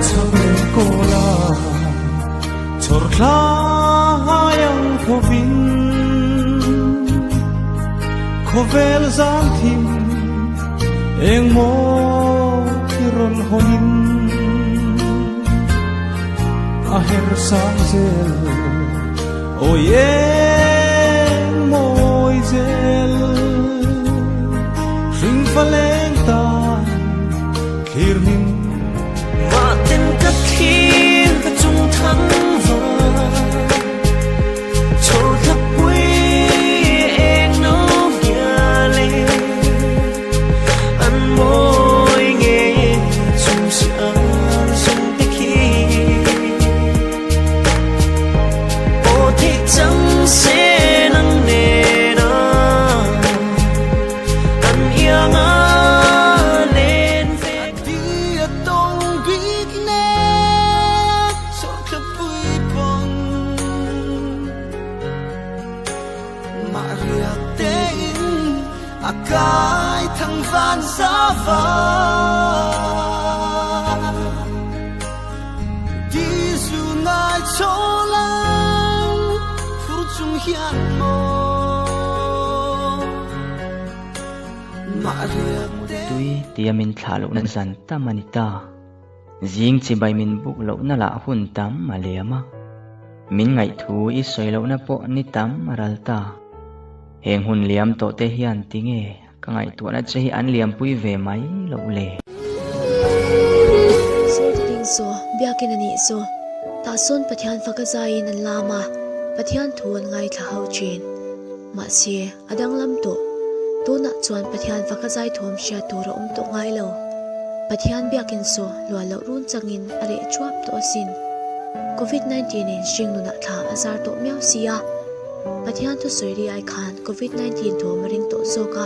Chhang kawla chhawr thlai ang thovin khawvel zang thim eng maw i rawn hawnin a her sang zel awi eng mawi zel hring fa leng tan thlir min Mahten ka thlir ka chung thang va chhawr thla pui eng no ngial e an mawi nge chung si ar sung te khi aw thei chang se nang nena an ianga len ve Di a tong bik ne chhawr thla pui pon ma riak te in a kai thang van za va di zu ngai cho lang phur chung hian mo ma riak te Tui tia min thlah lohna zan tam a ni ta. Zing chibai min buk lohna lah hun tam a liam a. Min ngaihthu i sawi lohna pawh ni tam a ral ta. Heng hun liam tawh te hian tinge ka ngaihtuahna che hi an liampui ve mai loh le? Saw ti ding saw, biakin a nih saw. Tah sawn Pathian faka zaiin an lam a, Pathian thu an ngaithla ho thin. Mahse, a danglam tawh. Tunah chuan Pathian faka zai thawm hriat tur a awm tawh ngai lo. Pathian biakin saw luah loh run changin a reh thuap tawh asin. Covid 19 in hringnunah thla a zar tawh miau si a. Pathian thusawi ri ai khan Covid 19 thawm a ring tawh zawk a.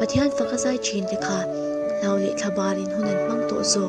Pathian faka zai thin te kha hlau leh thla barin hun an hmang tawh zawk.